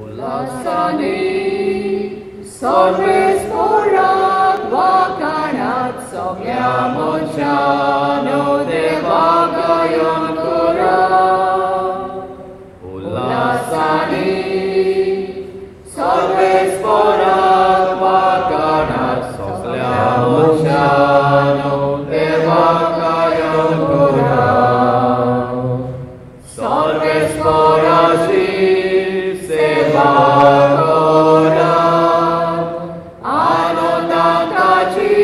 उल्हासांनी सर्वेस्पोराक वाखाणात सगळ्या मनशांनो देवाक गायन करात. उल्हासांनी सर्वेस्पोराक वाखाणात सगळ्या मनशांनो देवाक गायन करात. सर्वेस्पोराची सेवा करात, आनंदान ताची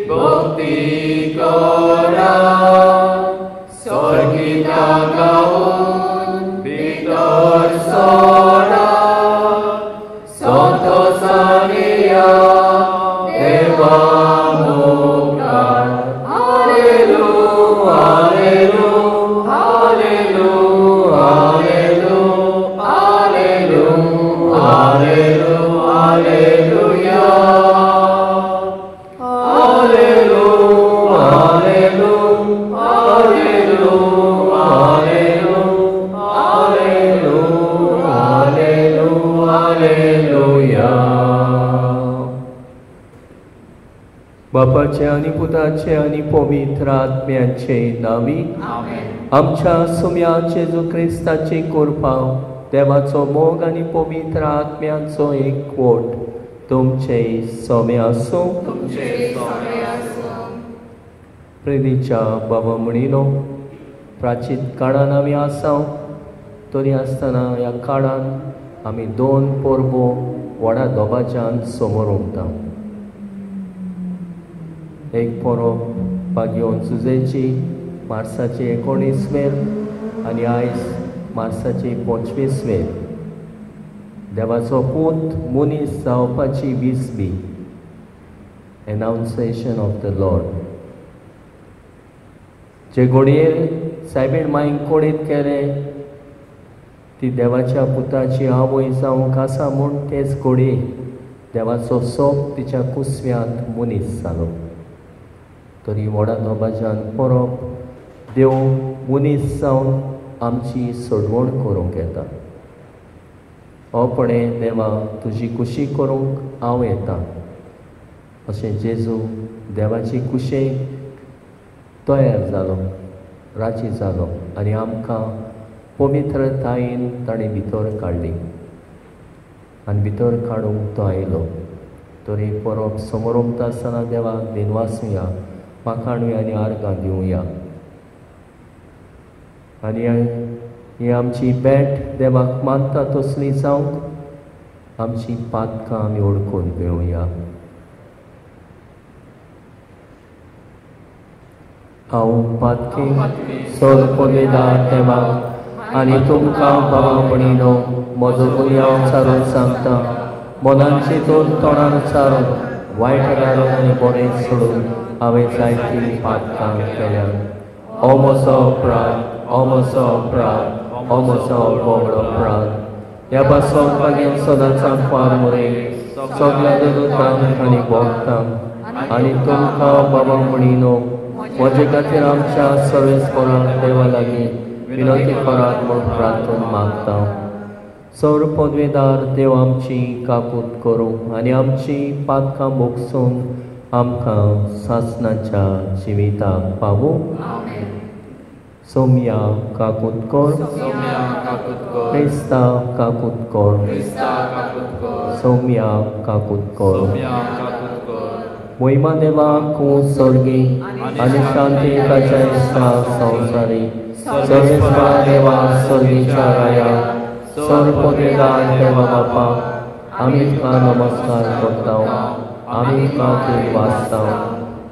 भक्ती करात, स्वर्गितां गावन भितर सरात, संतोषान या देवा मुखार. हालेलू हालेलू हालेलू हालेलू हालेलू हालेलू हालेलुया. हालेलू हालेलू हालेलू हालेलू हालेलू हालेलू हालेलुया. बापाचे आनी पुताचे आनी पवित्र आत्म्याचे नांवी आमच्या सुम्या जेजू क्रिस्ताची कृपा, देवाचो मोग आनी पवित्र आत्म्याचो एकवट तुमचे सोमे आसूं. प्रेरीच्या बाबा म्हणिलो, प्राचीन काळान आमी आसा तरी आसतना ह्या काळान आमी दोन परबो व्हडा दबाज्यान समोर उरता. एक परब पागयोन सुजेची मार्साची 19 मेर आनी आयज मार्साची 25 मेर. देवाचो पूत मनीस जावपाची विसबी, एनाउन्सिएशन ऑफ the Lord. जे घडयेर सायबीण मायन कोडीत केलें ती देवाच्या पुताची आवय जावंक आसा म्हूण तेच घडये देवाचो सोप तिच्या कुसव्यांत मनीस जालो. तरी व्हडा दबाज्यान परब देव मनीस जावन आमची सोडवण करूंक येता. हो पणे देवा तुजी कुशी करूंक हांव येता अशें जेजू देवाची कुशेक तयार जालो, राजी जालो आनी आमकां पवित्रतायेन ताणें भितर काडली आनी भितर काडूंक तो आयलो. तरी परब समोर उमता आसतना देवाक दिनवासुया, माखाणुया आनी आर्गां दिवया. आनी ही आमची भेट देवाक मानता तसली जावंक आमची पातकां आमी ओळखून घेवया. हांव पातकी सोद पदवेदार देवाक आनी तुमकां बाबा म्हणिनो म्हजो गुन्यांव सारून सांगता, मनान चिंतून तोंडान सारून वायट घालून आनी बरें सोडून हांवें जायतीं पातकां केल्यात. हो म्हजो अपराध, हो म्हजो अपराध, हो म्हजो व्हडलो अपराध. ह्या पासून मागीर सदांच फार मुरे सगल्या दुतांक आनी भोगतांक आनी तुमकां बाबा म्हणिनो म्हजे खातीर आमच्या सर्वेस्पोराक देवा लागीं विनंती करात म्हूण प्रार्थना मागता. सौर पदवेदार देव आमची काकूत करूं आनी आमची पातकां भोगसून आमकां सासणाच्या जिविताक पावूं. सोम्या काकूत कर, क्रिस्ता काकूत कर, सोम्या काकूत कर. मोहिमा देवाक स्वर्गी आनी शांती ताच्या इश्टा संवसारी. सर्वेस्परा देवा स्वर्गीच्या राया, सर पदवेदार देवा बापा, आमी तुका नमस्कार करता, आमी तुका वाचता.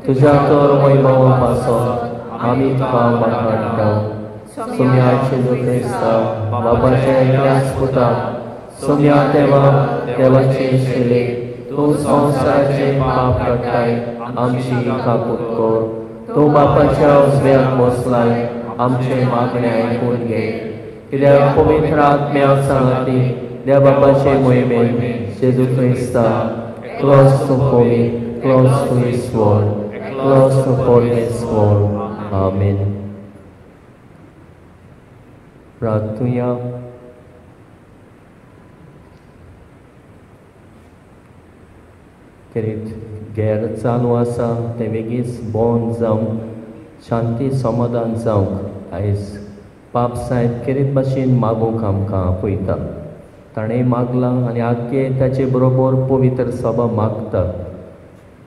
तुज्या तर महिमा पासत आमी तुका वाखाणटा. सोम्या जेजू क्रिस्ता बाबाच्या एकल्याच पुता, सोम्या देवा देवाचे शिले, तूं संवसाराचे पाप काडटाय आमची काकूत कर. तूं बापाच्या उजव्याक बसलाय आमचे मागणे आयकून घे. कित्याक पवित्र आत्म्या सांगाती देव बापाचे मोहिमेन जेजू क्रिस्ता close to holy, close to His word, close to holiness word. Amen. प्रार्थुया. खेरीत गैर चालू आसा तें वेगीच बंद जावंक, शांती समाधान जावंक आयज पाप सायब खेरीत भाशेन मागूंक आमकां आपयता. ताणें मागलां आनी आगे ताचे बरोबर पवित्र सभा मागता.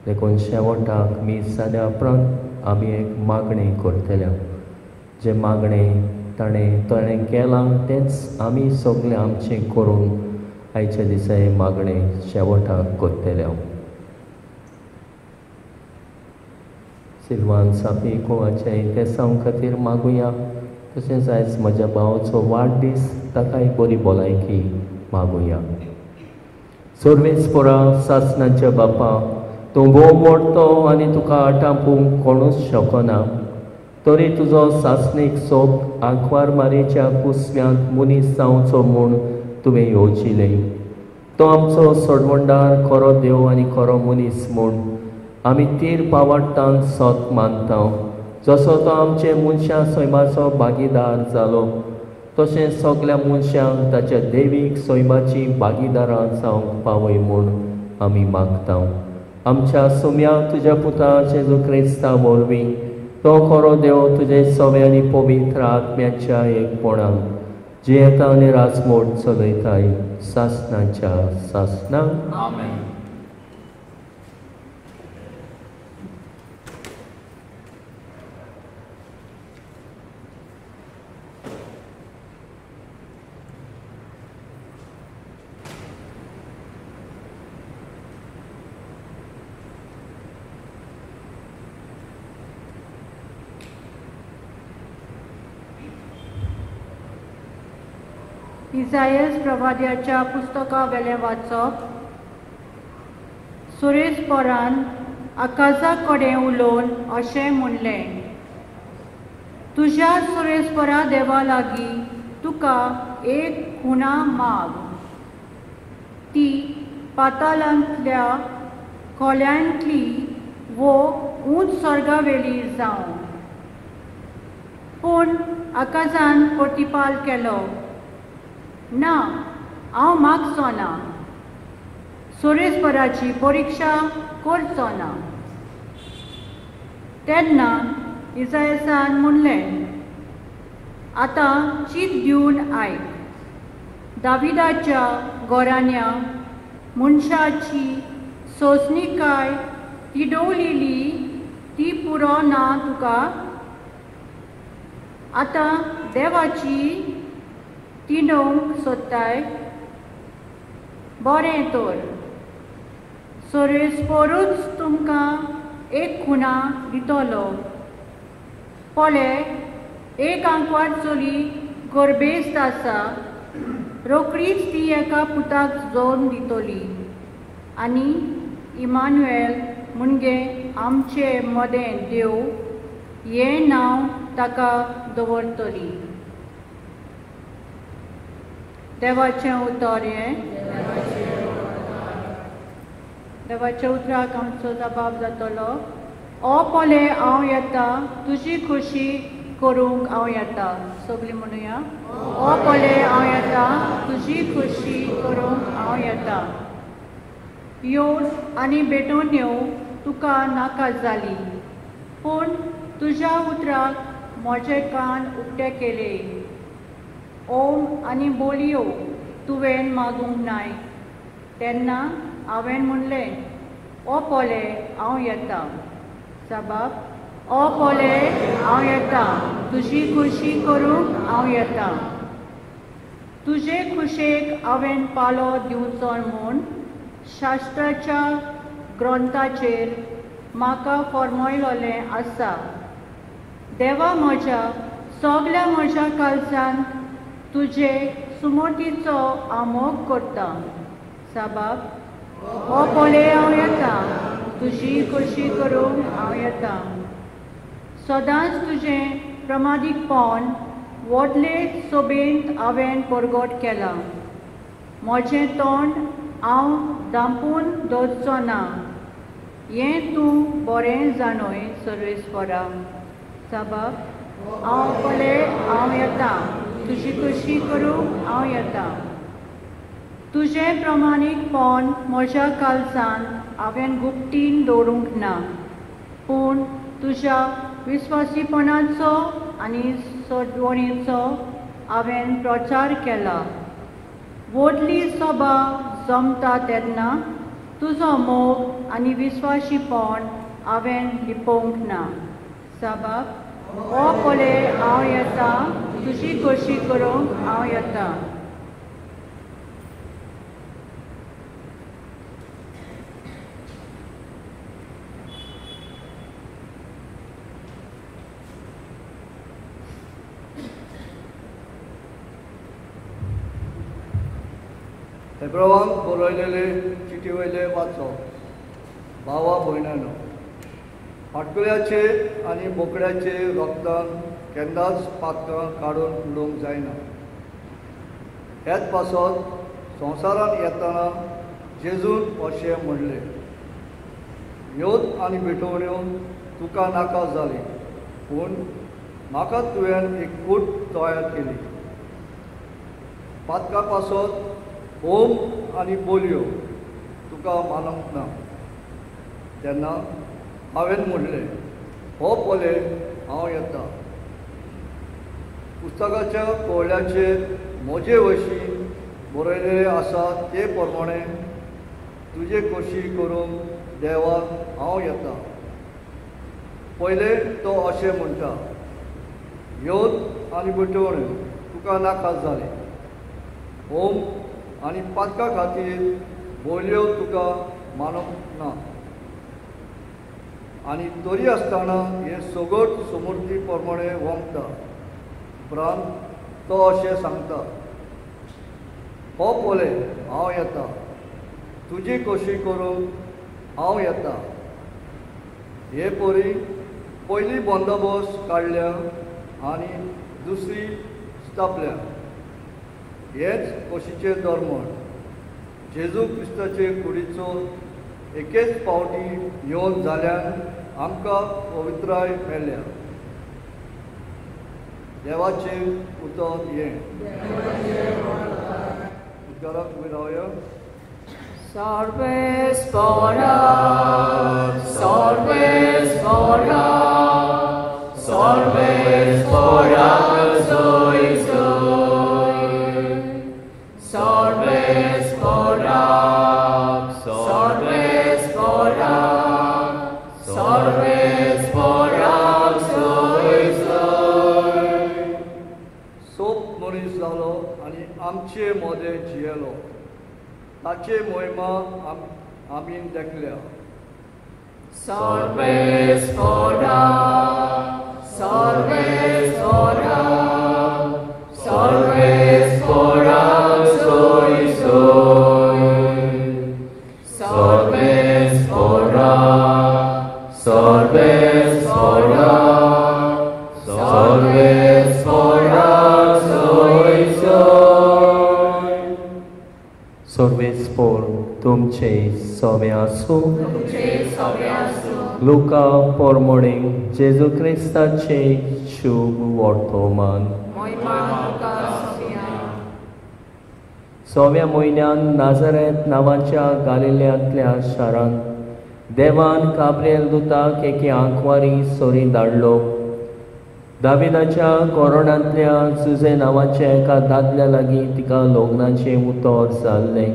देखून शेवटाक मीस जाल्या उपरांत आमी एक मागणें करतले. जें मागणें ताणें केलां तेंच आमी सगळें आमचें करून आयच्या दिसा हें मागणें शेवटाक करतले. सिल्वान सापी गोवाच्या इतिहासां खातीर मागुया. तशेंच आयज म्हज्या भावाचो वाडदीस, ताकाय बरी भलायकी मागुया. सर्वेस्पोरा सासणाच्या बापा, तूं भोव मोडतो आनी तुका आटापूंक कोणूच शकना, तरी तुजो सासणीक सोप आंकवार मारेच्या कुसव्यांत मनीस जावचो म्हूण तुवें येवजिलें. तो आमचो सोडवणदार, खरो देव आनी खरो मनीस म्हूण आमी तीर पावाडटान सत मानता. जसो तो आमचे मनशां सैमाचो भागीदार जालो, तशें सगल्या मनशांक ताच्या देवीक सैमाची भागीदारां जावंक पावय म्हूण आमी मागता. आमच्या सुम्या तुज्या पुता जेजू क्रिस्ता वरवीं तो खरो देव तुजे सवे आनी पवित्र आत्म्याच्या एकपणान जियेता आनी राजमोड चलयताय सासणाच्या सासणाक. आमेन. इजायस प्रवाद्याच्या पुस्तका वेलें वाचप. सुरेशपरान आकाशा कडेन उलोवन अशें म्हणलें, तुज्या सुरेशपरा देवा लागीं तुका एक खुणा माग, ती पाताळांतल्या खोल्यांतली वो उंच स्वर्गावेली जावं. पूण आकाशान प्रतिपाल केलो, ना, हांव मागचो ना, सुरेशपराची परिक्षा करचो ना. तेन्ना इजायसान म्हणलें, आतां चीत दिवन आयक, दाविदाच्या गोरान्या मनशाची सोंसणीकाय तिडवलेली ती पुरो ना तुका? आतां देवाची तिडोवंक सोदताय? बरें तर, सोरेस्पोरूच तुमकां एक खुणा दितलो. पळय, एक आंकवार चली गर्भेस्त आसा, रोखडीच ती एका पुताक जल्म दितली आनी इमानुएल म्हणजे आमचे मदें देव हें नांव ताका दवरतली. देवाचें उतर हें. देवाच्या उतराक आमचो जबाब जातलो. ओ पळय हांव येता, तुजी खोशी करूंक हांव येता. सगळीं म्हणुया, ओ पळय हांव येता, तुजी खोशी करूंक हांव येता. येवन आनी भेटून येवं तुका नाका जाली, पूण तुज्या उतराक म्हजे कान उक्ते केले. ओम आनी बोलयो तुवें मागूंक नाय. तेन्ना हांवें म्हणलें, ओ पळय हांव येता. साबाब, ओ पळय हांव येता, तुजी खोशी करूंक हांव येता. तुजे खुशेक हांवें पालो दिवचो म्हूण शास्त्राच्या ग्रंथाचेर म्हाका फर्मयलोलें आसा. देवा म्हज्या, सगल्या म्हज्या काळजान तुजे सुमतीचो हांव मोग करता. साबाब, ओ पळय हांव येता, तुजी खोशी करूंक हांव येता. सदांच तुजें प्रमादीकपण व्हडले सोबेंत हांवें परगट केलां. म्हजें तोंड हांव धांपून दवरचो ना, हें तूं बरें जाणय सर्वेस्परा. साबाब, हांव पळय हांव येता, तुजी खोशी करूंक हांव येता. तुजें प्रमाणीकपण म्हज्या काळजान हांवें गुप्तीन दवरूंक ना, पूण तुज्या विस्वासीपणाचो आनी सोडवणेचो हांवें प्रचार केला. व्हडली सभा जमता तेन्ना तुजो मोग आनी विस्वासीपण हांवें लिपोवंक ना. साबाब, हो पळय हांव येता, तुजी खोशी करूंक हांव येता. हेब्रावांक बरयलेले चिटी वयले वाचप. भावा भयणांनो, फाटकुल्याचे आनी बोकड्याचे रोगतान केन्नाच पातकां काडून उडोवंक जायना. हेच पासत संवसारांत येतना जेजून अशें म्हणलें, योत आनी भेटवण्यो तुका नाका जाली, पूण म्हाका तुवें एक कूट तयार केली. पातकां पासत होम आनी बोलयो तुका मानूंक ना. तेन्ना हांवें म्हणलें, हो पळय हांव येता. पुस्तकाच्या कोवळ्याचेर म्हजे वशीं बरयलेलें आसा ते प्रमाणे तुजे खोशी करूंक देवा हांव येता. पयलें तो अशें म्हणटा, योत आनी भेटवण्यो तुका नाका जाली, होम आनी पातका खातीर बोलयो तुका मानूंक ना. आनी तरी आसतना हें सगट समूर्ती प्रमाणे वमता. उपरांत तो अशें सांगता, हो पळय हांव येता, तुजी खोशी करूंक हांव येता. हे परी पयली बंदोबस्त काडल्या आनी दुसरी स्थापल्या. हेच खोशीचें धर्मण जेजू क्रिस्ताचे कुडीचो एकेच पावटी येवन जाल्यान आमकां पवित्राय मेळ्ळ्या. देवाचें उतर हें. उद्गाराक उबे रावया. सर्वेस्परा, सर्वेस्परा, सर्वेस्परा सोय सोय. सर्वेस्परा, सर्वेस्परा, सर्वेस्परा सोय सोय. सोप मनीस जालो आनी आमचे मदें जियेलो. ताचे मोहिमा आमी देखल्या. सर्वेस्परा, सर्वेस्परा, सर्वेस्परा सोय सोय. सर्वेस्परा, सर्वेस्परा, सर्वेस्परा सोय सोय. सर्वेस्पोर तुमचे सवे आसूं. लुका पोरमोणे जेजू क्रिस्ताचे शुभ वर्तमान. सव्या म्हयन्यान नाझरेत नांवाच्या गालिल्यांतल्या शारांत देवान काब्रियल दुताक एके आंकवारी सोरी धाडलो. दाविदाच्या कोरोणांतल्या जुजे नांवाच्या एका दादल्या लागीं तिका लग्नाचें उतर जाल्लें.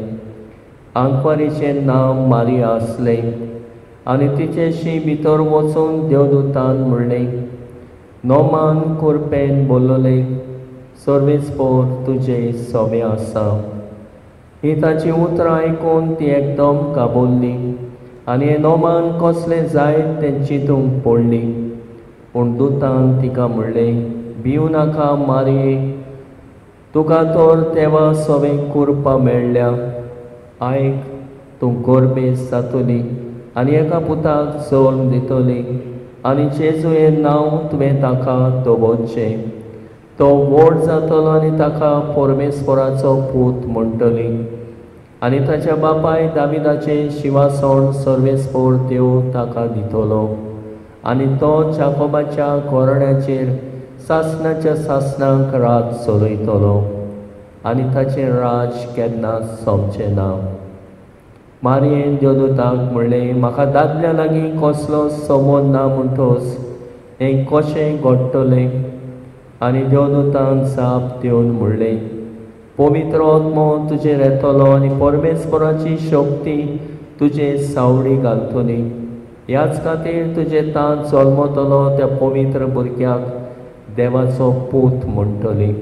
आंकवारीचें नांव मारिया आसलें आनी तिचेशी भितर वचून देवदूतान म्हणलें, नोमान कुरपेन बोललें, सर्वेस्पोर तुजे सोबे आसा. ही ताची उतरां आयकून ती एकदम काबोल्ली आनी हें नोमान कसलें जाय तें चिंतूंक पडली. पूण दुतान तिका म्हणलें, भिवू नाका मारये, तुका तर देवा सवें कुरपा मेळ्ळ्या. आयक, तूं गोरबेस जातली आनी एका पुताक जल्म दितली आनी जेजू हें नांव तुवें ताका दवरचें. तो व्हड जातलो आनी ताका परमेश्वराचो पूत म्हणटली आनी ताच्या बापाय दाविदाचें शिवासण सर्वेस्पोर देव ताका दितलो आनी तो जाकोबाच्या घोरण्याचेर सासणाच्या सासणाक रात चलयतलो आनी ताचें राज केन्ना सोंपचें ना. मारयेन देवदूताक म्हणलें, म्हाका दादल्या लागीं कसलो संबंद ना म्हणटोच हें कशें घडटलें? आनी देवदूतान जाप दिवन म्हणलें, पवित्र आत्मो तुजेर येतलो आनी परमेश्वराची शक्ती तुजे सावळी घालतली. ह्याच खातीर तुजे तांत जल्मतलो त्या पवित्र भुरग्याक देवाचो पूत म्हणटली.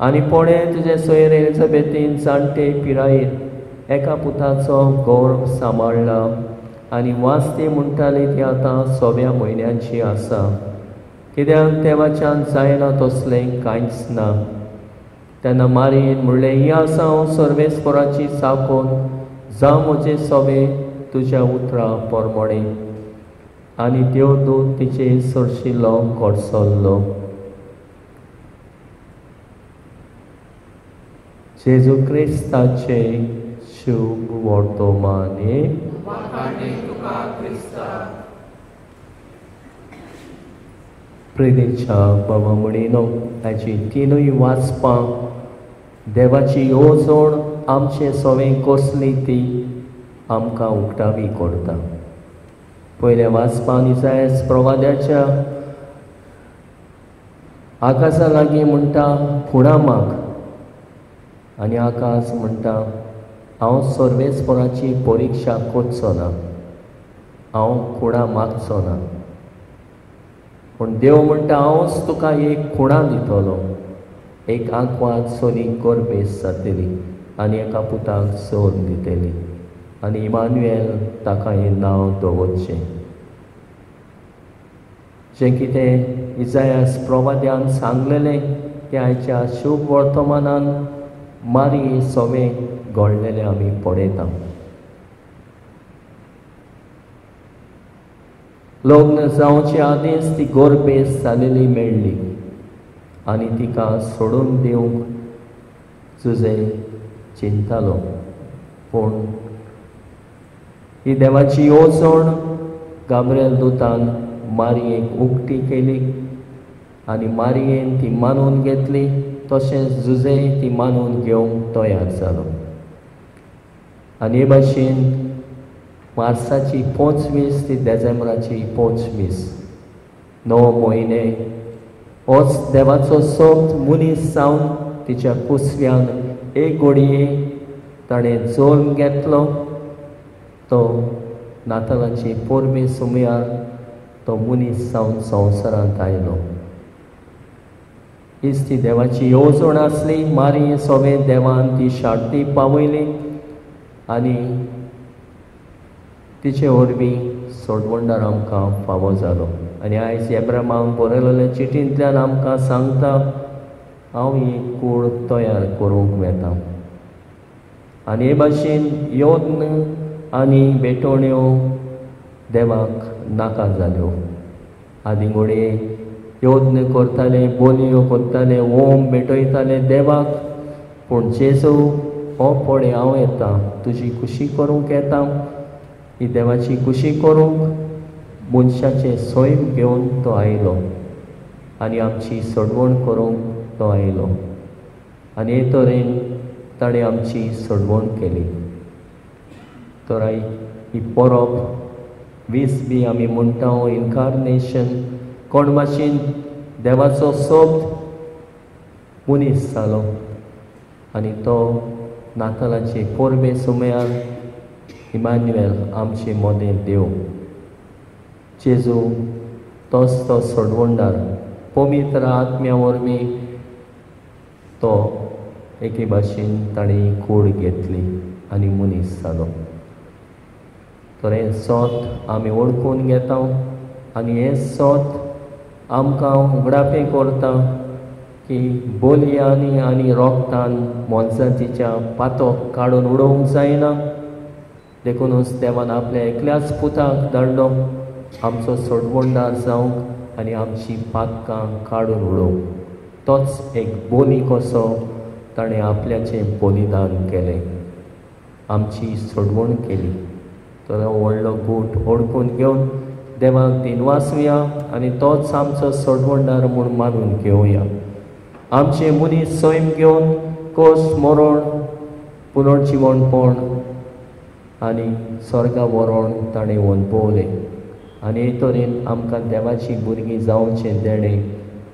आनी पळय, तुजे सोयरे एलिझाबेथीन जाणटे पिरायेर एका पुताचो गौरव सांबाळ्ळा आनी वास्ती म्हणटाली ती आतां 6व्या म्हयन्याची आसा. कित्याक देवाच्यान जायना तसलें कांयच ना. तेन्ना मारयेन म्हणलें, ही आसा हांव सर्वेस्पराची चाकोर, जावं म्हजें सोबें तुज्या उतरा प्रमाणें. आनी देवदूत तिचे सरशिल्लो कडसरलो. जेजू क्रिस्ताचे शुभ वर्तमान. प्रेरीच्या बाबा म्हणिनो, हाची तिनूय वाचपां देवाची येवजण आमचे सवें कसली ती आमकां उक्तावी करता. पयल्या वाचपान इसायास प्रवाद्याच्या आकाशा लागीं म्हणटा, खुणा माग. आनी आकाश म्हणटा, हांव सर्वेस्पराची परिक्षा करचो ना, हांव खुणा मागचो ना. पूण देव म्हणटा, हांवच तुका एक खुणा दितलो, एक आंकवार चली गर्भेस्त जातली आनी एका पुताक सोद दितली आनी इमानुएल ताका हें नांव दवरचें. जें कितें इसायास प्रवाद्यान सांगलेलें तें आयच्या शुभ वर्तमानान मारी सोवें घडलेलें आमी पळयता. लग्न जावचे आदींच ती गर्भेस्त जालेली मेळ्ळी आनी तिका सोडून दिवंक जुजे चिंतालो. पूण ही देवाची येवजण गाब्रिएल दुतान मारयेक उक्ती केली आनी मारयेन ती मानून घेतली. तशेंच जुजे ती मानून घेवंक तयार जालो. आनी हे भाशेन मार्साची 25 ती देजेंब्राची 25, 9 म्हयने होच देवाचो सोबत मनीस जावन तिच्या कुसव्यान एक घडये ताणें जल्म घेतलो. तो नातालाची परबे सुमयार तो मनीस जावन संवसारांत आयलो. हीच ती देवाची येवजण आसली. मारी सोबे देवान ती शार्ती पावयली आनी तिचे वरवीं सोडवणदार आमकां फावो जालो. आनी आयज एब्रामाक बरयलेल्या चिटींतल्यान आमकां सांगता, हांव ही कूड तयार करूंक वेता. आनी हे भाशेन यत्न आनी भेटवण्यो देवाक नाका जाल्यो. आदीं घडये यत्न करताले, बोलयो करताले, ओम भेटयताले देवाक. पूण जेजू हो पळय हांव येता, तुजी खुशी करूंक येता. ही देवाची खुशी करूंक मनशाचें सैम घेवन तो आयलो आनी आमची सोडवण करूंक तो आयलो. आनी हे तरेन ताणें आमची सोडवण केली. तर ही परब 20 बी आमी म्हणटा इनकार्नेशन, कोण भाशेन देवाचो सोबत मनीस जालो आनी तो नातालाचे परबे सुमयार इमानुएल आमचे मदें देव जेजू तोच तो सोडवणदार पवित्र आत्म्या वरवीं तो एके भाशेन ताणें कूड घेतली आनी मनीस जालो. तर हें सोत आमी वळखून घेता आनी हें सोत आमकां उगडापें करता की बोलयांनी आनी रोगतान मनशाचीच्या पातोक काडून उडोवंक जायना. देखूनच देवान आपल्या एकल्याच पुताक धाडलो आमचो सोडवणदार जावंक आनी आमची पातकां काडून उडोवंक. तोच एक बोली कसो ताणें आपल्याचें बलिदान केलें, आमची सोडवण केली. तर हो व्हडलो गूट ओडकून घेवन देवाक दिनवासुया आनी तोच आमचो सोडवणदार म्हूण मानून घेवया. आमचे मनीस सैम घेवन कोस मरण पुनर्जिवणपण आनी स्वर्गा व्हरोन ताणें वनपवलें आनी हे तरेन आमकां देवाची भुरगीं जावचें देणें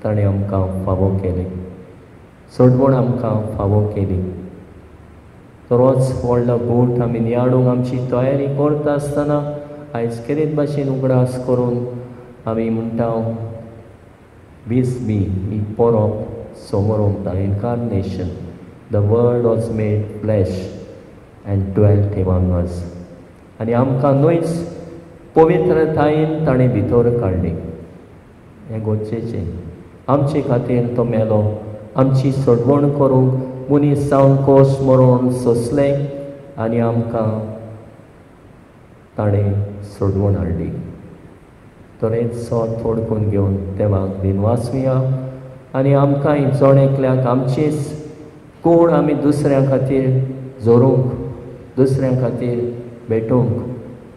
ताणें आमकां फावो केलें, सोडवण आमकां फावो केली. तरोच व्हडलो गोठ आमी नियाळूंक आमची तयारी करता आसतना आयज केरीत भाशेन उगडास करून आमी म्हणटा वीस बी ही परब समोर म्हणटा incarnation, the word was made flesh and dwelt among us. आनी आमकां न्हयच पवित्रतायेन ताणें भितर काडली. हें गरजेचें. आमचे खातीर तो मेलो, आमची सोडवण करूंक मनीस जावन कोस मरोण सोंसलें आनी आमकां ताणें सोडवण हाडली. तरेंच सोत थोडकून घेवन देवाक दिनवासुया आनी आमकांय जण एकल्याक आमचीच कोण आमी दुसऱ्यां खातीर जोरूंक, दुसऱ्यां खातीर भेटोवंक,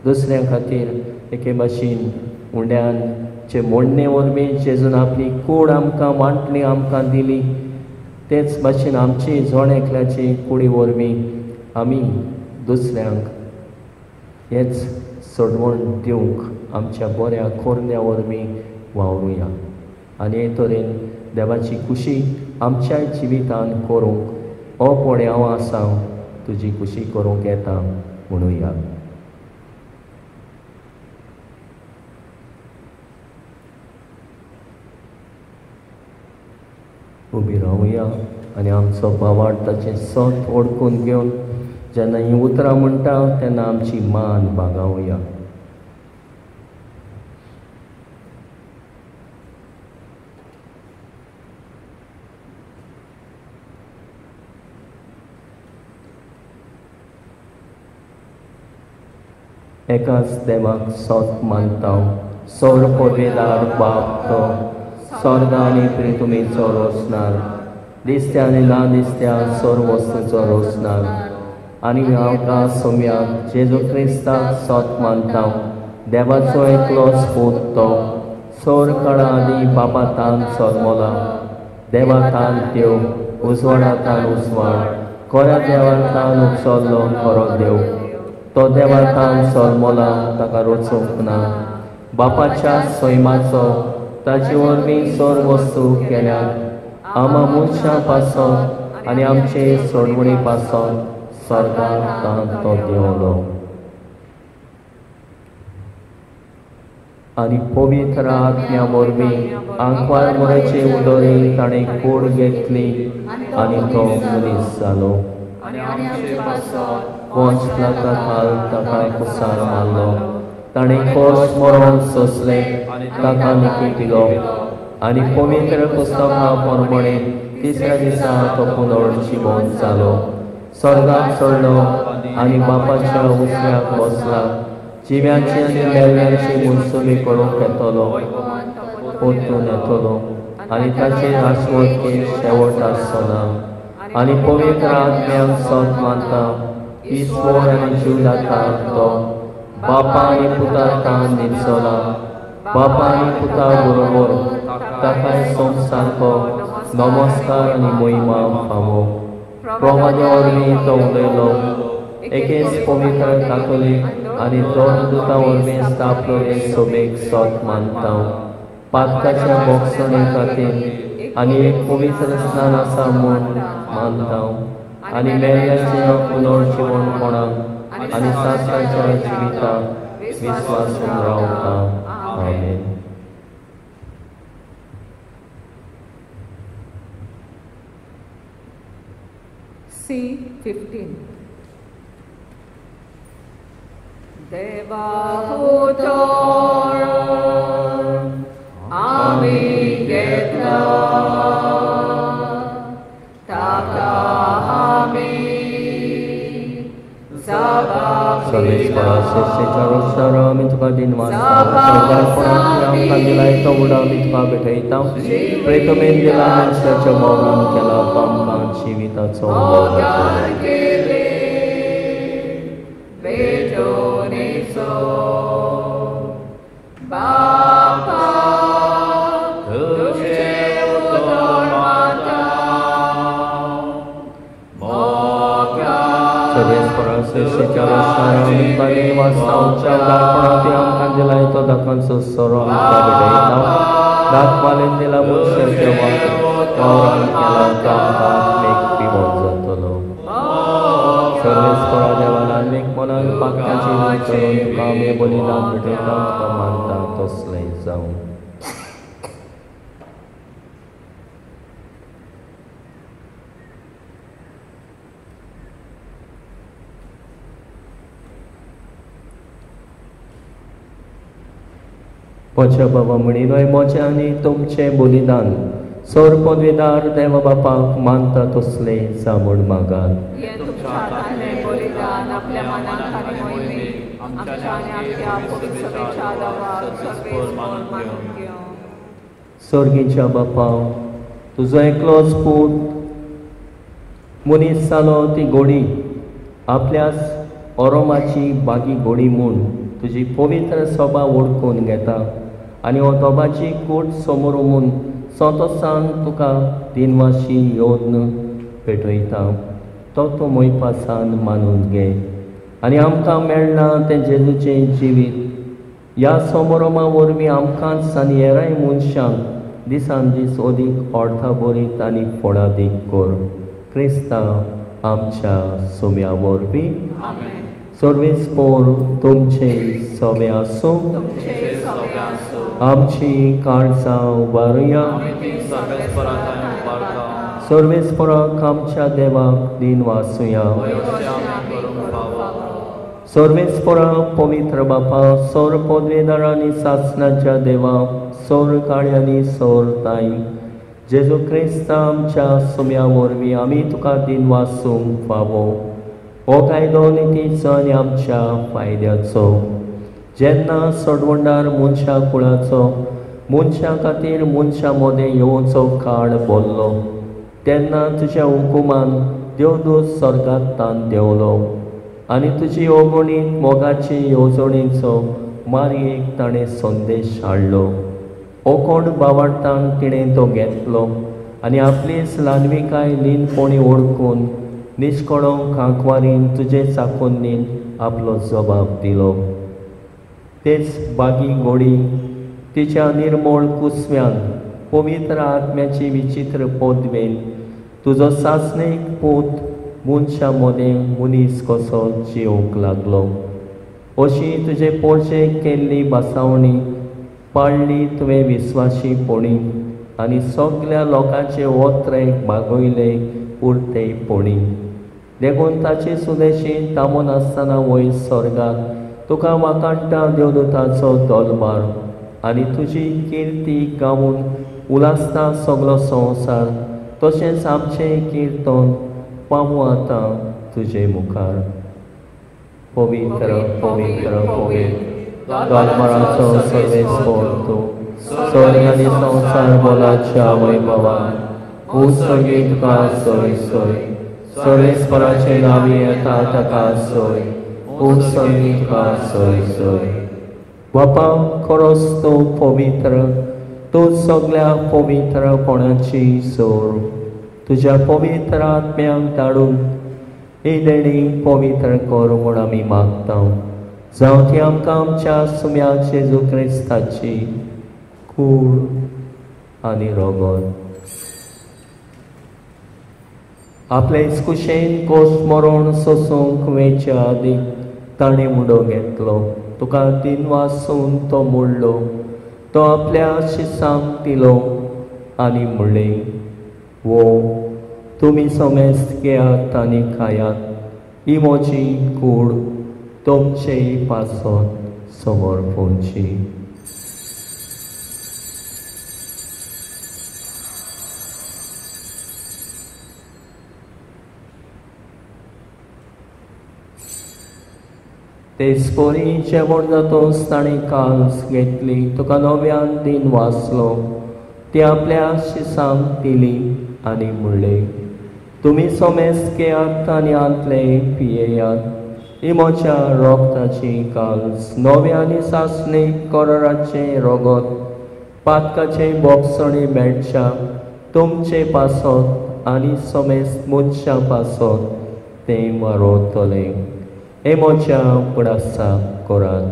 दुसऱ्यां खातीर एके भाशेन उंड्यान जे मोडणे वरवीं जेजून आपली कूड आमकां वांटली, आमकां दिली, तेच भाशेन आमची जण एकल्याची कुडी वरवीं आमी दुसऱ्यांक हेच सोडवण दिवंक आमच्या बऱ्या कोरण्या वरवीं वावरुया आनी हे तरेन देवाची खुशी आमच्या जिवितान करूंक ओ पळय हांव आसा तुजी खुशी करूंक येता म्हणुया. उबी रावया आनी आमचो भावार्थाचें सत ओडकून घेवन जेन्ना हीं उतरां म्हणटा तेन्ना आमची मान बागावया. एकाच देवाक सत मानता, सौर पदवेदार बाप तो स्वर्ग आनी पृथ्वीचो रोसणार, दिसत्या आनी ना दिसत्या सोर वस्तूचो रोसणार. आनी हांव का सोम्याक जेजू क्रिस्ताक सत मानता, देवाचो एकलोच पूत तो सोर काळा आदी बापा तान सोरमोला, देवा तान देव, उजवाडा तान उजवाड, खऱ्या देवा तान उपसरलो खरो देव, तो देवा तान सोरमोला ताका रोचूंक ना, बापाच्या सैमाचो ताचे वरवीं सोर वस्तू केल्यात, आमा मनशां पासत आनी आमचे सोडवणी पासत स्वर्गार तो देंवलो. आनी पवित्र आत्म्या वरवीं आंकवार मोराचे उदोरी ताणें कूड घेतली आनी तो मनीस जालो. वंश लाका खाल ताका कुसार मारलो, ताणें कोस मरोण सोंसलें, ताका निकी दिलो आनी पवित्र पुस्तका प्रमाणे तिसऱ्या दिसा तो पुनर्जिवन जालो, स्वर्गाक चडलो आनी बापाच्या उजव्याक बसला, जिव्याची आनी मेल्ल्याची मुनसुबी करूंक येतलो, परतून येतलो आनी ताचे आस्वतकेक शेवट आसचो ना. आनी पवित्र आत्म्याक सत मानता, ईश्वर आनी जीव जाता तो बापा आनी पुता तान निचोला, बापा आनी पुता बरोबर ताकाय संवसारको नमस्कार आनी महिमा फावो. प्रमाणे वरवीं तो उलयलो, एकेच पवित्र कातोलीक आनी दोन दुतां वरवीं स्थापलेले सभेक सत मानता, पातकाच्या बोगसणे खातीर आनी एक पवित्र स्नान आसा म्हूण मानता, आनी मेल्ल्याचें पुनर्जिवनपणाक आनी सासणाच्या जिविताक विस्वासून रावता. आमेन. C15. देवा उतर आमी घेतला, ताका आमी सर्वेस्परा रोसार आमी तुका दिनवासता, स्वर्गारपणांतल्या आमकां दिलाय तो उडा आमी तुका भेटयता, प्रेतमेन दिला मनशाच्या मोगान केला तो आमकां जिविताचो उदो. आमी वाचतांच्या उदारपणांत आमकां दिलाय तो दाकांचो सोरो आमकां भेटयता. दाखवालेन दिला मनशाच्या वावरान केला तो आमकां आत्मीक पिवोन जातलो. सर्वेस्परा देवान आत्मीक मनान पातकाची न्हय करून तुका आमी बलिदान भेटयता, तुका मानता तसलें जावं. म्हज्या बाबा म्हणिनय म्हजें आनी तुमचें बलिदान सोर पदवीदार देवा बापाक मानता तसलें जावं म्हूण मागात. स्वर्गीच्या बापा, तुजो एकलोच पूत मनीस जालो ती गोडी आपल्याच ओरोमाची बागी गोडी म्हूण तुजी पवित्र सभा वळखून घेता आनी हो दोबाची कूट समोर म्हूण संतोसान तुका दिनवाशी येवन पेटयता. तो तूं मोयपासान मानून घे आनी आमकां मेळना तें जेजूचें जिवीत ह्या समोरोमा वरवीं आमकांच आनी हेराय मनशांक दिसान दीस अदीक अर्थाभरीत आनी फळादीक कर. क्रिस्ता आमच्या सोम्या वरवीं. सर्वेस्पोर तुमचे सवे आसूं. आमची काळजां उबारुया. सर्वेस्पराक आमच्या देवाक दिन वासुया. सर्वेस्परा पवित्र बापा, सौर पदवेदार आनी सासणाच्या देवा, सौर काळ्यांनी सौर ताई जेजू क्रिस्ता आमच्या सुम्या वरवीं आमी तुका दिन वासूंक फावो. हो कायदो नितीचो आनी आमच्या फायद्याचो. जेन्ना सोडवणदार मनशा कुळाचो मनशा खातीर मनशा मदें येवचो काळ बोल्लो तेन्ना तुज्या हुकुमान देवदूत स्वर्गांत तान देंवलो आनी तुजी अगणीत मोगाची येवजणेचो मारयेक ताणें संदेश हाडलो. ओकोण बावाडतान तिणें तो घेतलो आनी आपलीच ल्हानविकाय लीनपणी ओळखून निश्कळो खांकवारीन तुजे चाकोन्नीन आपलो जबाब दिलो. तेच बागी गोडी तिच्या निर्मोळ कुसव्यान पवित्र आत्म्याची विचित्र पदवेन तुजो सासणीक पूत मनशा मदें मनीस कसो जिवंक लागलो. अशी तुजे पोरचे केल्ली बसावणी पाळ्ळी तुवें विस्वाशीपणी आनी सगल्या लोकांचे ओत्रेक बागयले उरतेपणी. देखून ताची सुदेशी तामून आसतना वयर स्वर्गाक तुका वाकाणटा देवदूताचो दोलमार आनी तुजी किर्ती गावून उलासता सगलो संवसार. तशेंच आमचें किर्तन पावूं आतां तुजे मुखार. पवित्र पवित्र पवित्र दोलमाराचो सर्वेस्पोर तूं, स्वर्ग आनी संवसार बोलाच्या वैभवान उत्सर्गी तुका सोय सोय. सर्वेस्पराचे नांवी येता ताका सोय, उत्सर्गी तुका सोय सोय. बापा, खरोच तूं पवित्र, तूं सगल्या पवित्रपणाची सोर. तुज्या पवित्र आत्म्यांक धाडून ही देणी पवित्र कर म्हूण आमी मागता. जावं ती आमकां आमच्या सुम्या जेजू क्रिस्ताची कूड आनी रगत. आपले कुशेन कोस मरण सोसूंक वेच्या आदीं ताणें मुडो घेतलो. तुका दिनवासून तो मोडलो, तो आपल्या शिसांक दिलो आनी म्हणलें, वो तुमी समेस्त घेयात आनी खायात, ही म्हजी कूड तुमचे पासत समर्पणची. तेच परी जेवण जातोच ताणें काल्स घेतली, तुका नव्यान दिन वाचलो, ती आपल्या शिसांक दिली आनी म्हणलें, तुमी समेस्त घेयात आनी आंतले पियेयात, ही म्हज्या रोगताची काल्स, नव्या आनी सासणी कराराचें रगत, पातकाचें बोगसणी मेळच्या तुमचे पासत आनी समेस्त मनशां पासत तें वारोतलें. हे म्हज्या उगडासाक करात.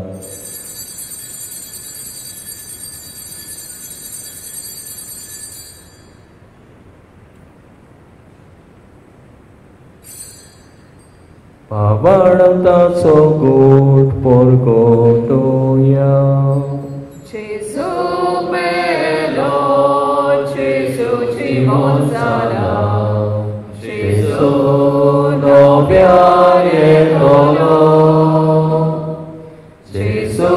पावणताचो गोट परगटोया. जेजू मेलो, जेजू जिवोन जाला, जेजू नव्या येतलो. जेजू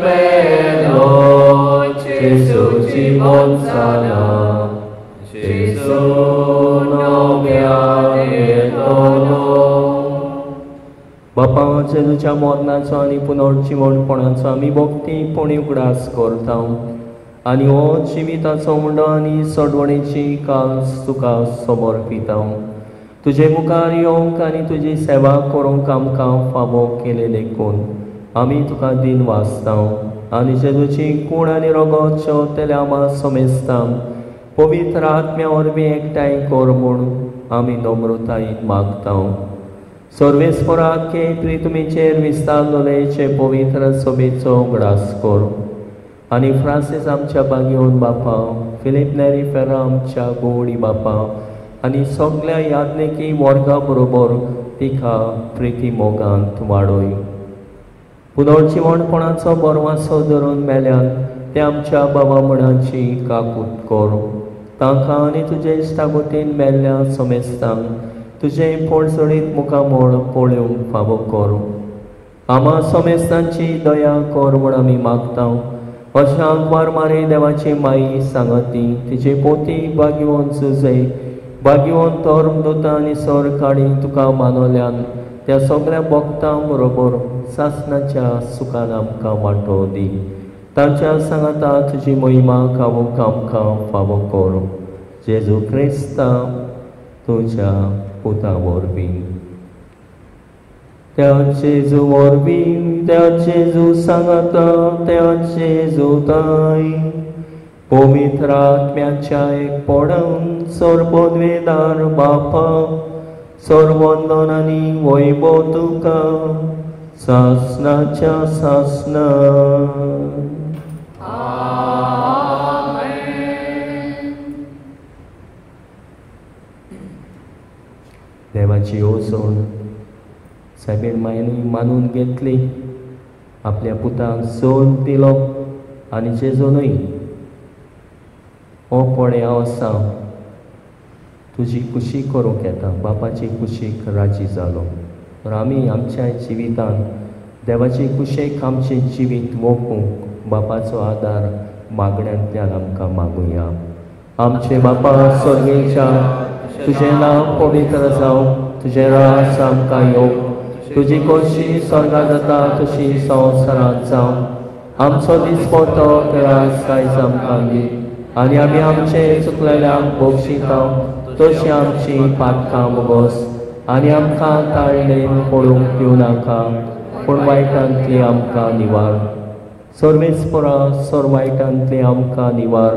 मेलो, जेजू जिवोन जाला, जेजू नव्या येतलो. बापा, जेजूच्या मरणाचो आनी पुनर्जिवणपणाचो आमी भक्तीपणी उगडास करता आनी हो जिविताचो मुंडो आनी सोडवणेची काल्स तुका समर्पिता. तुजे मुखार येवंक आनी तुजी सेवा करूंक आमकां फावो केले देखून आमी तुका दिन वाचता आनी जेजूची कूण आनी रगत शेवतल्या आमा समेस्ता पवित्र आत्म्या वरवीं एकठांय कर म्हूण आमी नम्रतायेन मागता. सर्वेस्पराके प्रितुमीचेर विस्तारलेचे पवित्र सभेचो उगडास कर आनी फ्रांसीस आमच्या बागेवन बापा, फिलीप नेरी फेरा आमच्या गोवडी बापा आनी सगळ्या याज्ञिकी वर्गा बरोबर तिका प्रिती मोगांत वाडय. पुनर्जिवणपणाचो बरवासो धरून मेल्यान ते आमच्या बाबा म्हणाची काकूत कर. तांकां आनी तुजे इश्टागोतीन मेल्ल्या समेस्तांक तुजें पोळसणीत मुखामळ पळोवंक फावो कर. आमा समेस्तांची दया कर म्हूण आमी मागता. अशें आंकवार मारी देवाची माई सांगती, तिचे पोती बागेवन सुजय बागेवन धर्मदूतां आनी सरकाडी तुका मानवल्यान त्या सगळ्या भक्तां बरोबर सासणाच्या सुखान आमकां वांटो दी. तांच्या सांगाता तुजी महिमा गावंक आमकां फावो कर. जेजू क्रिस्ता तुज्या पुता वरवीं. त्या जेजू वरवीं, त्या जेजू सांगाता, त्या जेजू ताय पवित्र आत्म्याच्या एकपणान सर्वोद्वेदार बापा, सर्वंदन आनी वैभव तुका सासणाच्या सासणा. देवाची येवजण सायबीण मायनूय मानून घेतली, आपल्या पुताक सोद दिलो आनी जेजूनय हो पळय हांव आसा तुजी खुशी करूंक येता, बापाची खुशीक राजी जालो. तर आमी आमच्या जिवितांत देवाची खुशेक आमचें जिवीत वोपूंक बापाचो आदार मागण्यांतल्यान आमकां मागुया. आमचे बापा स्वर्गेच्या, तुजें नांव पवित्र जावं, तुजें राज आमकां येवं, तुजी खोशी स्वर्गांत जाता तशी संवसारांत जावं. आमचो दिसपटो राज आयज आमकां दी आनी आमी आमचे चुकलेल्यांक बक्षिता तशी आमची पातकां बोगस आनी आमकां ताळणेन पडूंक दिवं नाका, पूण वायटांतली आमकां निवार. सर्वेस्परा सर वायटांतली आमकां निवार.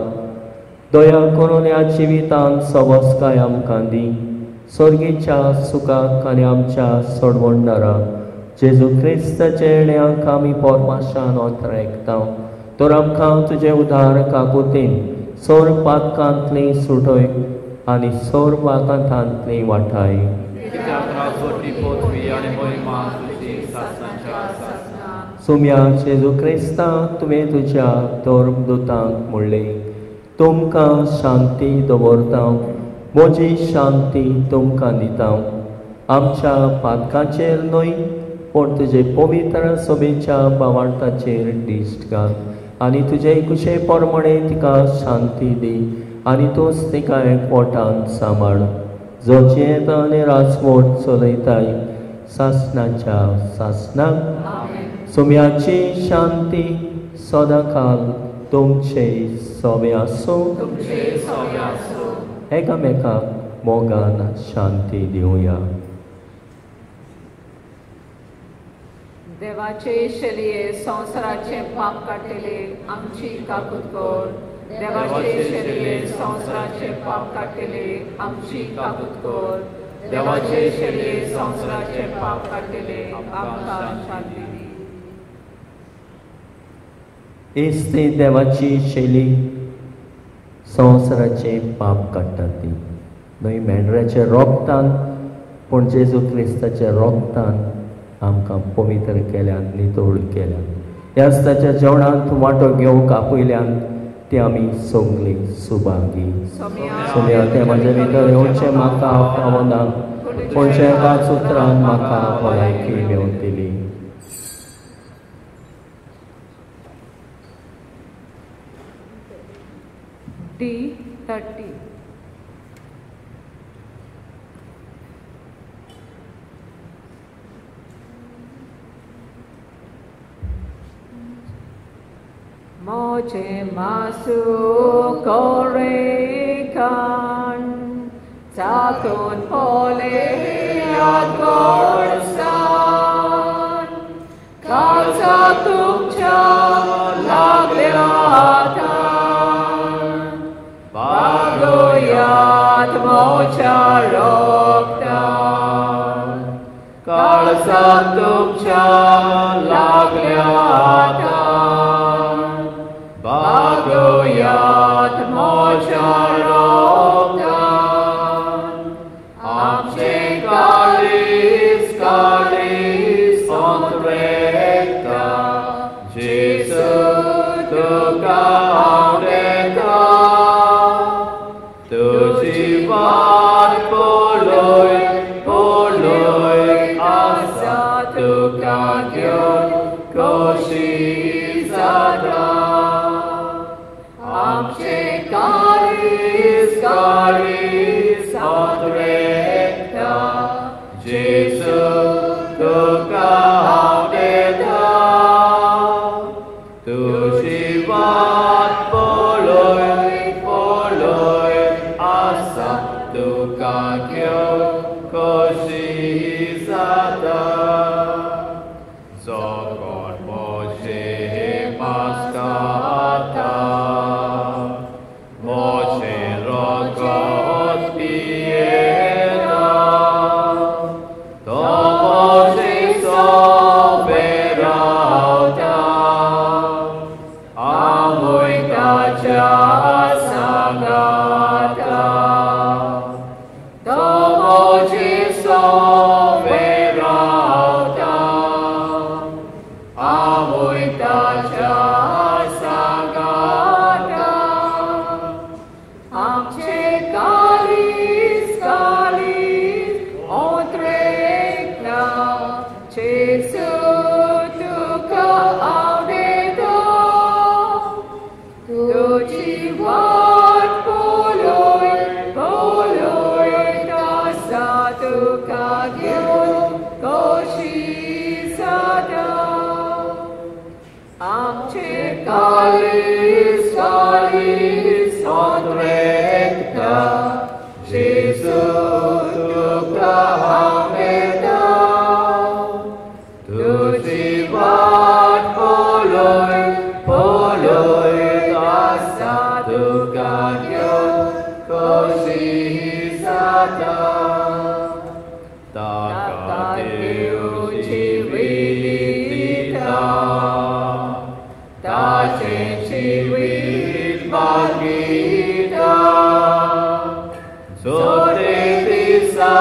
दया करून ह्या जिवितांत सवस्काय आमकां दी. स्वर्गीच्या सुखाक आनी आमच्या सोडवणदारा जेजू क्रिस्ताचे येण्याक आमी पोरमाशान ओतरेकता. तर आमकां तुजे उदार काकुतीन सोर पातकांतली सुटय आनी सोर वाकांतांतली वाठाय. सुम्या जेजू क्रिस्ता, तुवें तुज्या धर्मदूतांक म्हणलें, तुमकां शांती दवरता, म्हजी शांती तुमकां दिता. आमच्या पातकांचेर न्हय पूण तुजे पवित्र सभेच्या भावार्थाचेर दिश्ट घाल आनी तुजे कुशे प्रमाणे तिका शांती दी आनी तूंच तिका एकवटान सांबाळ, जो जियेता आनी राजवट चलयताय सासणाच्या सासणाक. सुम्याची शांती सदांकाल तुमचे सोबे आसूं. एकामेकाक मोगान शांती दिवया. देवाचे शलिये संवसाराचे पाप काडटले आमची काकूत कर. देवाचे शलिये संवसाराचे पाप काडटले आमची काकूत कर. देवाचे शेले संवसाराचे पाप काडटले आमकां शांती दी. हीच ती देवाची शैली संवसाराचे पाप काडटा ती न्हय मेंढराच्या रोगतान पूण जेजू क्रिस्ताच्या रोगतान आमकां पवित्र केल्यान नितळ केल्यान. ह्याच ताच्या जेवणांत वांटो घेवंक आपयल्यान ती आमी सगळीं सुभागी. सोम्या तें म्हज्या भितर येवचें म्हाका पावना पूण एकाच उतरान म्हाका भलायकी मेवतली. D30. मोजे मासू कोरेकान चातून पोले गोडसान काचा तुमच्या लागल्या हातान बागोयात मोच्या रोगतान काळसा तुमच्या लागल्या हातान बागोयात मोच्या रोगतान आमचे काळीज काळीज सोंत्रेता जेजू तुका आवडता तुजी वाट पळय पळय आसा तुका घेवन खोशी जाता आमचे काळीज काळीज सोंत्रेता जेजू तुका आवडता तुजी वाट पळय पळय आसा तुका घेवन खोशी जाता. जो कोण म्हजे मास्काता म्हजें रगत पियेता तो म्हजे सोबे रावता हांवूय ताच्या सांगाता तो म्हजे सोबे रावता हांवूय ताच्या सांगाता. आमचे काळीज काळीज ओंत्रेकला जेजू तुका आवडता तुजी वाट पळय पळय आसा तुका घेवन खोशी जाता. आमचे काळीज काळीज सोंत्रेकता जेजू तुका आवडता तुजी वाट पळय पळय आसा तुका घेवन खोशी जाता. ताका देव जिवीत दिता ताचें जिवीत मागीता जोते दिसा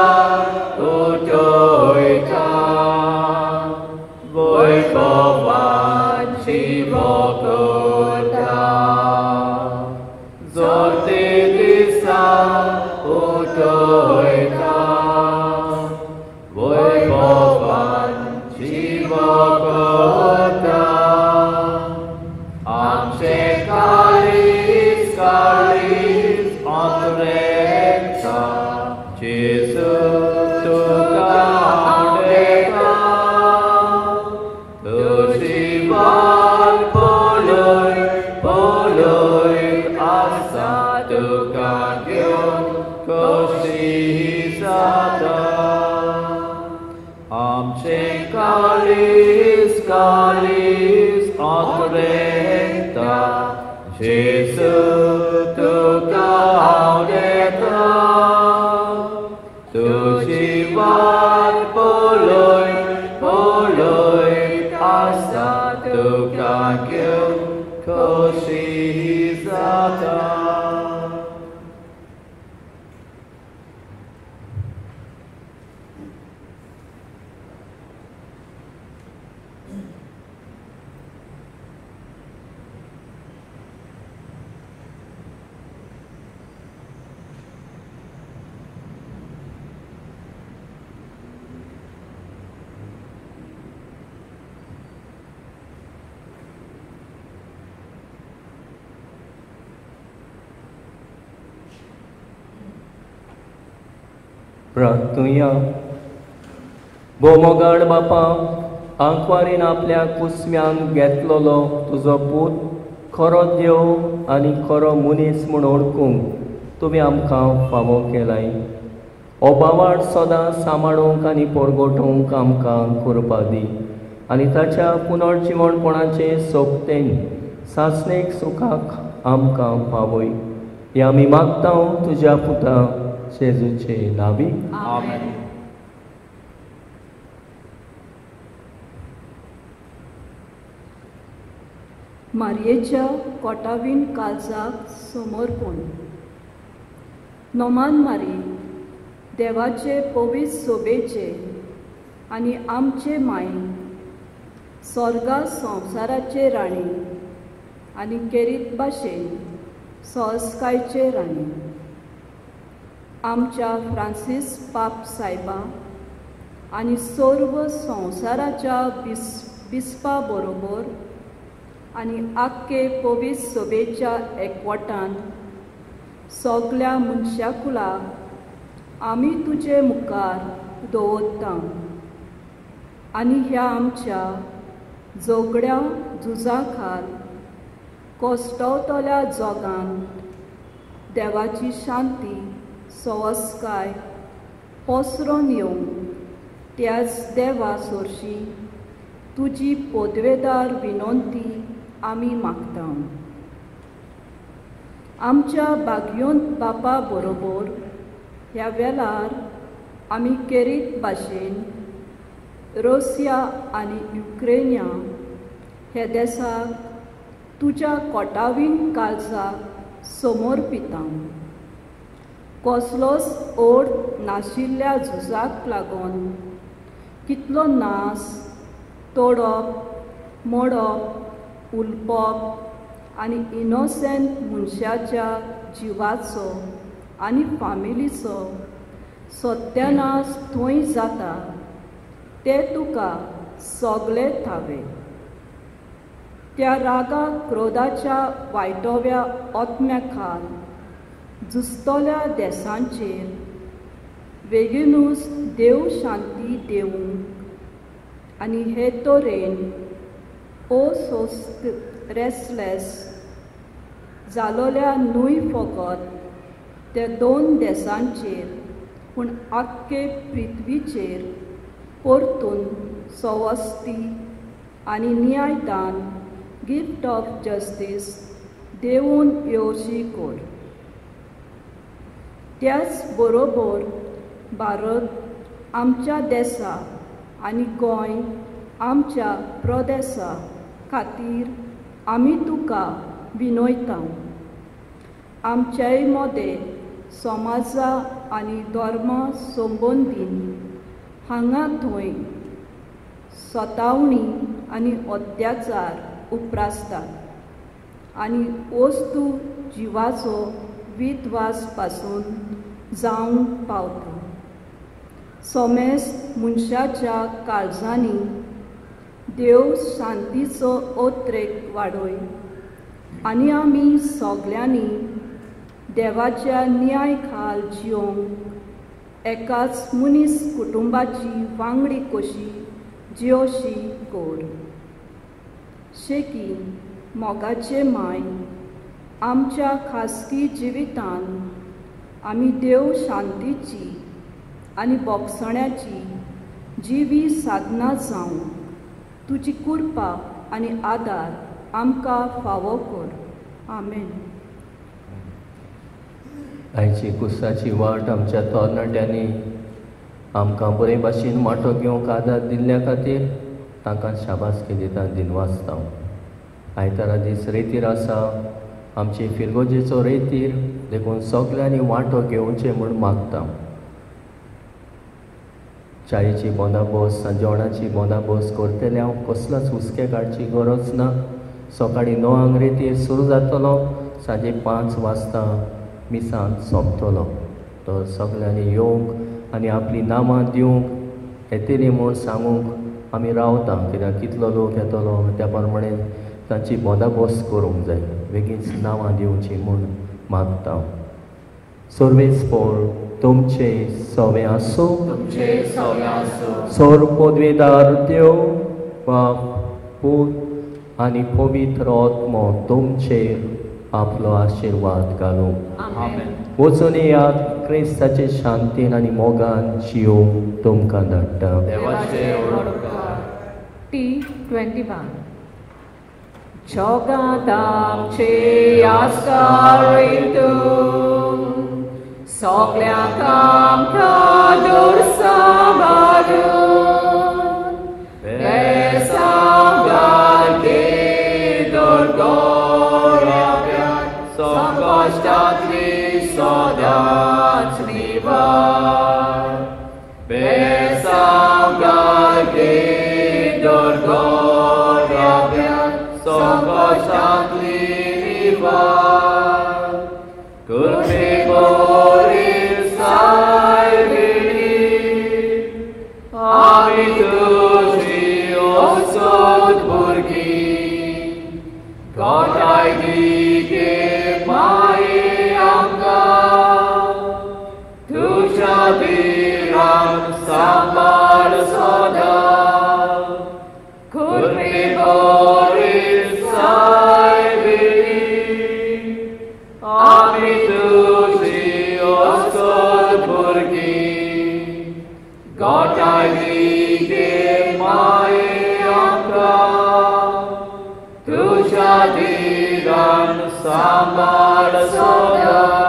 उठयता वैभवान जिवो करता जोते दिसा उठयता वैभवान जिवो करता. आमचे काळीज काळीज ओंत्रेकता जेजू तुका आवडता तुजी वाट पळय पळय आसा तुका घेवन खोशी जाता. आमचे काळीज काळीज ओंत्रेकता जेजू तुका आवडता तुजी प्रार्थुया. भोवमोगाळ बापा, आंकवारीन आपल्या कुसव्यान घेतलेलो तुजो पूत खरो देव आनी खरो मनीस म्हूण वळखूंक तुवें आमकां फावो केलाय. हो बावाड सदां सांबाळूंक आनी परगटोवंक आमकां कृपा दी आनी ताच्या पुनर्जिवणपणाचे सोबतेन सासणेक सुखाक आमकां पावय. हें आमी मागता तुज्या पुता जेजूचे नांवी. आमेन. मारयेच्या कोटावीन काळजाक समर्पण. नोमान मारी, देवाचे पवित्र सोबेचे आनी आमचे माय, स्वर्गा संवसाराचे राणी आनी केरीत भाशेन सहजकायचे राणी, आमच्या फ्रांसीस पाप सायबा आनी सर्व संवसाराच्या बिस्पा बरोबर आनी आख्खे पवित्र सभेच्या एकवटान सगल्या मनशाकुलाक आमी तुजे मुखार दवरता आनी ह्या आमच्या झगड्या झुजा खाल कोसटवतल्या जोगान देवाची शांती सवसकाय पसरोन येवंक त्याच देवा सोरशी तुजी पदवेदार विनंती आमी मागता. आमच्या बागयोन बापा बरोबर ह्या वेळार आमी केरीत भाशेन रशिया आनी युक्रेनिया ह्या देसाक तुज्या कोटावीन काळजाक समर्पिता. कसलोच ओड नाशिल्ल्या झुजाक लागून कितलो नास तोडप, मोडप, उलपप आनी इनोसेंट मनशाच्या जिवाचो आनी फामिलीचो सत्यानाश थंय जाता ते तुका सगळे थावे. त्या रागा क्रोधाच्या वायटोव्या आत्म्या खाल झुजतल्या देसांचेर बेगीनूच देव शांती दिवंक आनी हे तरेन ओ सोस्त रेसलेस जालोल्या न्हय फकत त्या दोन देसांचेर पूण आख्खे पृथ्वीचेर परतून सवस्ती आनी न्यायदान गिफ्ट ऑफ जस्टीस देवून येवशी कर. त्याच बरोबर भारत आमच्या देसा आनी गोंय आमच्या प्रदेसा खातीर आमी तुका विनयता. आमच्याय मदें समाजा आनी धर्मा संबंदीन हांगा थंय सतावणी आनी अत्याचार उप्रासतात आनी वस्तू जिवाचो विध्वास पासून जावंक पावता. समेस्त मनशाच्या काळजांनी देव शांतीचो ओत्रेक वाडय आनी आमी सगल्यांनी देवाच्या न्याय खाल जियोंक एकाच मनीस कुटुंबाची वांगडी कशी जियोशी कर. शेकी मोगाचे माय, आमच्या खासगी जिवितान आमी देव शांतीची आनी बोगसण्याची जिवी साधना जावंक तुजी कृपा आनी आदार आमकां फावो कर. आमेन. आयची कुसाची वाट आमच्या तरणाट्यांनी आमकां बरे भाशेन वांटो घेवंक आदार दिल्ल्या खातीर तांकां शाबासकी दिता, दिनवासता. आयतारा दीस रेतीर आसा, आमचे फिरगोजेचो रेतीर, देखून सगल्यांनी वांटो घेवचें म्हूण मागता. चायेची बोंदाबोस, जेवणाची बोंदाबोस करतले हांव, कसलोच हुस्के काडची गरज ना. सकाळीं 9 रेतीर सुरू जातलो, सांजे 5 वाजता मिसान सोंपतलो. तर सगल्यांनी येवंक आनी आपलीं नामां दिवंक येतलीं म्हूण सांगूंक आमी रावता, कित्याक कितलो लोक येतलो त्या प्रमाणे तांची बोंदाबोस करूंक जाय. बेगीन नांवां दिवचीं म्हूण मागता. सर्वेस्पोर तुमचे सवे आसूं. सोर पदवेदार देव बाप पूत आनी पवित्र आत्मो तुमचेर आपलो आशिर्वाद घालूं. वचून येयात, क्रिस्ताचे शांतीन आनी मोगान जियोवंक तुमकां धाडटा. T21 जगांत आमचे आस्कार तूं, सगल्यांक आमकां दूर सांबाळून, बेसांव घालगे दोरगोऱ्याव्यान, संकश्टांतली सदांच निवार. बेसांव घालगे दोरगोऱ्याव्यान, संकश्टांतली निवार. कृपे बोरी सायबिणी, आमी तुजी ओसोद भुरगीं, गोठाय दी गे माये आमकां, तुज्या धिरान सांबाळ सदां. कृपे बोरी सायबिणी, आमी तुजी ओसोद भुरगीं, गोठाय दी गे माये आमकां, तुज्या धिरान सांबाळ सदां.